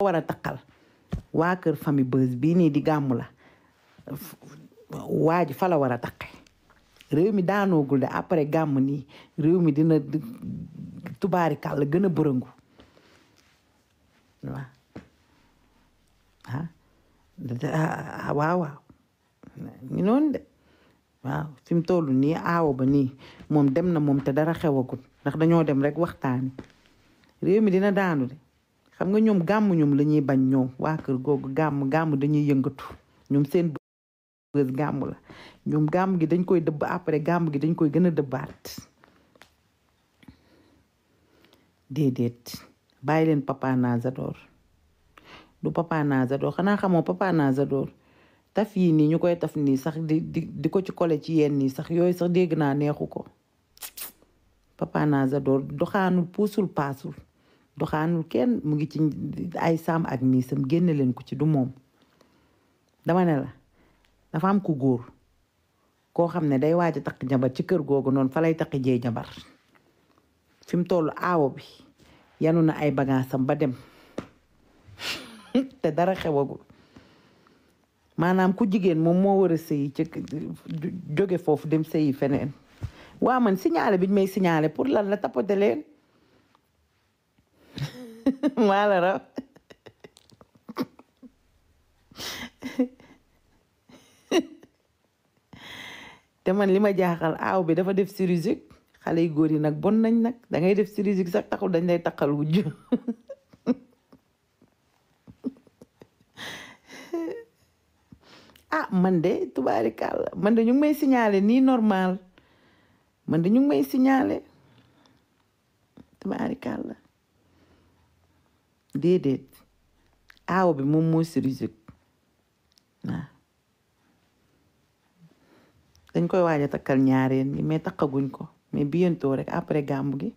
war a taqal waa kër famille Beuz bii nii di gàmmu la waa ji fa la war a taqe réew mi daanoogul de après gàmm nii réew mi dina tubaari kàll gën a bërëngu waaw waaw waaw ñu noonu de waaw fi mu toll nii aawo ba nii moom dem na moom te dara xewagul ndax dañoo dem rek waxtaani réew mi dina daanu de xam nga ñoom gàmm ñoom la ñuy bañ ñoom waa kër googu gàmm dañuy yëngatu ñoom seen Beuz gàmm la ñoom gàmm gi dañ koy dëbb après gàmm gi dañ koy gën a dëbbaat déedéet bàyyi leen Papa Nazador du Papa Nazador xanaa xamoo Papa Nazador taf yi nii ñu koy taf nii sax di ko ci kole ci yenn nii sax yooyu sax dégg naa neexu ko Papa Nazador doxaanul puusul paasul doxaanul kenn mu ngi ci ay saam ak miisam génne leen ko ci du moom dama ne la dafa am ku góor koo xam ne day waaj a takk jabar ci kër googu noonu fa lay takk jee jabar fi mu toll aawo bi yanu na ay bagaasam ba dem te dara xewagul maanaam ku jigéen moom moo war a sëyi ci jóge foofu dem sëyi feneen waa man signalé biñ may signalé pour lan la tapote leen maa la raw te man li ma jaaxal aaw bi dafa def chirurgie xale yu góor yi nag bon nañ nag dangay def chirurgie sax taxul dañ lay takkal wujj man de tubaarikàlla man de ñu ngi may signalé nii normal man de ñu ngi may signalé tubaarikàlla déedéet aaw bi moom moo chirurgie waaw dañ koy waaj a takkal ñaareel ñi mais takkaguñ ko mais bientôt rek après gàmmu gi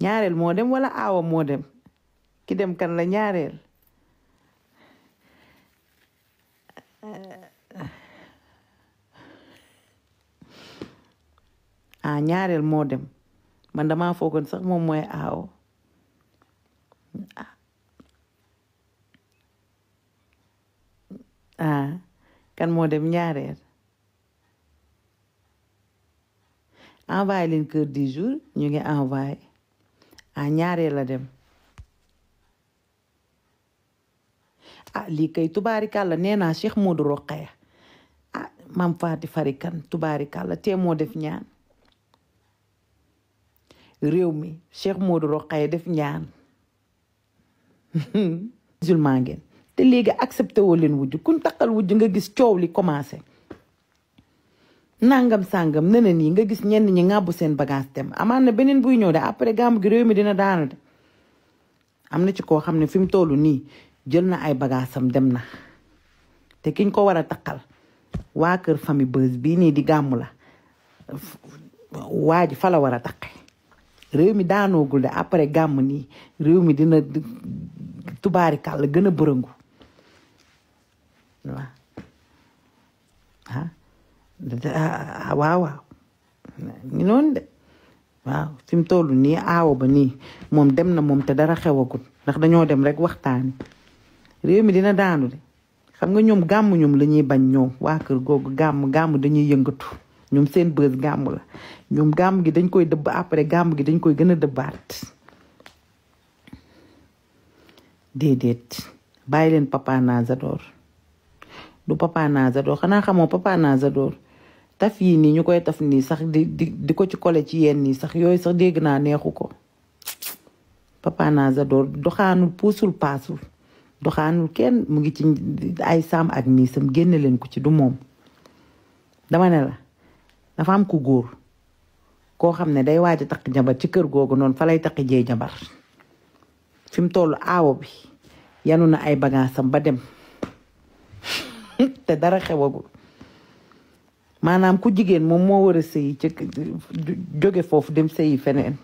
ñaareel moo dem wala aawa moo dem ki dem kan la ñaareel ñaareel moo dem man dama foogoon sax moom mooy aaw kan moo dem ñaareel envoyé leen cœur du jour ñu ngi envoyé ñaareel la dem lii kay tubaarikàlla nee naa Cheikh Modou Rokhaya mam Faati Farikan tubaarikàlla te moo def ñaan réew mi Cheikh Modou Rokhaya def ñaan musulman ngeen te léegi accepté woo leen wujj kun takkal wujj nga gis coow li commencé nangam sàngam neneen yi nga gis ñenn ñi ngàbbu seen bagage dem amaan na beneen buy ñëw de après gàmmu gi réew mi dina daanu de am na ci koo xam ne fi mu toll nii jël na ay bagaasam dem na te kiñ ko war a takkal waa kër famille Beuz bii nii di gàmmu la waa ji fa la war a taqe réew mi daanoogul de après gàmm nii réew mi dina tubaari kàll gën a bërëngu waaw waaw ñu noonu de waaw fi mu toll nii aawo ba nii moom dem na moom te dara xewagul ndax dañoo dem rek waxtaani réew mi dina daanu de xam nga ñoom gàmm ñoom la ñuy bañ ñoom waa kër googu gàmm dañuy yëngatu ñoom seen Beuz gàmm la ñoom gàmm gi dañ koy dëbb après gàmm gi dañ koy gën a dëbbaat déedéet bàyyi leen Papa Nazador du Papa Nazador xanaa xamoo Papa Nazador taf yi nii ñu koy taf nii sax di ko ci kole ci yenn nii sax yooyu sax dégg naa neexu ko Papa Nazador doxaanul puusul paasul doxaanul kenn mu ngi ci ay saam ak miisam génne leen ko ci du moom dama ne la dafa am ku góor koo xam ne day waaj a takk jabar ci kër googu noonu fa lay takk jee jabar fi mu toll aawo bi yanu na ay bagaasam ba dem te dara xewagul maanaam ku jigéen moom moo war a sëyi ci jóge foofu dem sëyi feneen